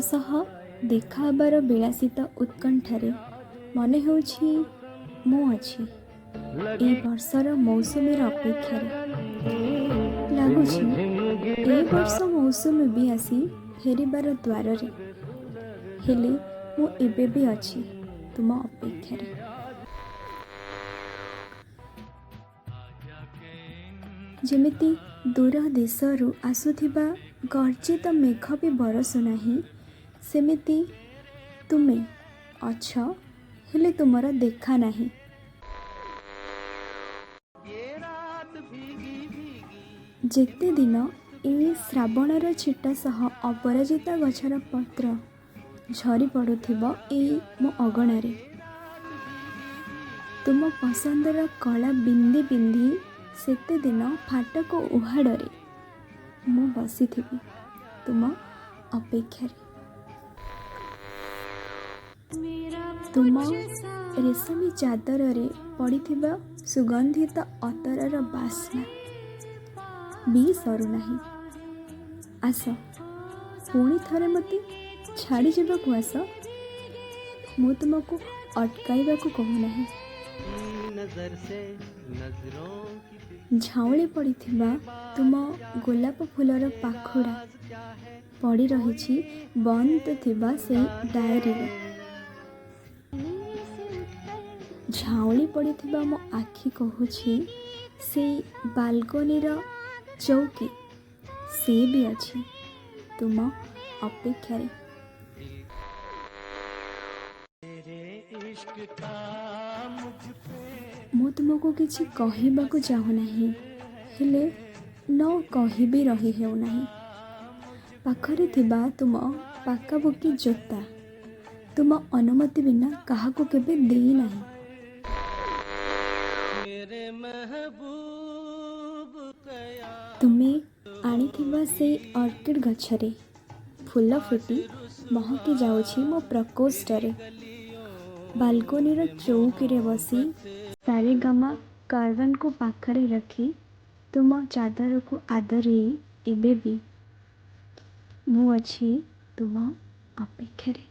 ସହ ଦେଖା ହେବାର ବିଳାସିତ ଉତ୍କଣ୍ଠାରେ ମନେ ହେଉଛି ମୁଁ ଅଛି ଏ ବର୍ଷର ମୌସୁମୀର ଅପେକ୍ଷାରେ। ଲାଗୁଛି ଏ ବର୍ଷ ମୌସୁମୀ ବି ଆସି ଫେରିବାର ଦ୍ୱାରରେ, ହେଲେ ମୁଁ ଏବେ ବି ଅଛି ତୁମ ଅପେକ୍ଷାରେ। ଯେମିତି ଦୂର ଦେଶରୁ ଆସୁଥିବା ଗର୍ଜିତ ମେଘ ବି ବରଷୁନାହିଁ, ସେମିତି ତୁମେ ଅଛ, ହେଲେ ତୁମର ଦେଖା ନାହିଁ। ଯେତେ ଦିନ ଏଇ ଶ୍ରାବଣର ଛିଟା ସହ ଅପରାଜିତା ଗଛର ପତ୍ର ଝରି ପଡ଼ୁଥିବ ଏଇ ମୋ ଅଗଣାରେ, ତୁମ ପସନ୍ଦର କଳା ବିନ୍ଦି ପିନ୍ଧି ସେତେ ଦିନ ଫାଟକ ଉହାଡ଼ରେ ମୁଁ ବସିଥିବି ତୁମ ଅପେକ୍ଷାରେ। ତୁମ ରେଶମୀ ଚାଦରରେ ପଡ଼ିଥିବା ସୁଗନ୍ଧିତ ଅତରର ବାସ୍ନା ବି ସରୁନାହିଁ। ଆସ, ପୁଣି ଥରେ ମୋତେ ଛାଡ଼ିଯିବାକୁ ଆସ। ମୁଁ ତୁମକୁ ଅଟକାଇବାକୁ କହୁନାହିଁ। ଝାଉଁଳି ପଡ଼ିଥିବା ତୁମ ଗୋଲାପ ଫୁଲର ପାଖୁଡ଼ା ପଡ଼ି ରହିଛି ବନ୍ଦ ଥିବା ସେଇ ଡାଏରୀରେ। ଝାଉଁଳି ପଡ଼ିଥିବା ମୋ ଆଖି କହୁଛି ସେଇ ବାଲକୋନିର ଚୌକି ସେ ବି ଅଛି ତୁମ ଅପେକ୍ଷାରେ। ମୁଁ ତୁମକୁ କିଛି କହିବାକୁ ଚାହୁଁନାହିଁ, ହେଲେ ନ କହିବି ରହି ହେଉନାହିଁ। ପାଖରେ ଥିବା ତୁମ ପାକାପୁକି ଜୋତା ତୁମ ଅନୁମତି ବିନା କାହାକୁ କେବେ ଦେଇନାହିଁ। ତୁମେ ଆଣିଥିବା ସେଇ ଅର୍କିଡ଼ ଗଛରେ ଫୁଲ ଫୁଟି ମହକି ଯାଉଛି ମୋ ପ୍ରକୋଷ୍ଠରେ। ବାଲକୋନିର ଚୌକିରେ ବସି ସାରେଗାମା କାର୍ଭାନକୁ ପାଖରେ ରଖି ତୁମ ଚାଦରକୁ ଆଦରେଇ ଏବେ ବି ମୁଁ ଅଛି ତୁମ ଅପେକ୍ଷାରେ।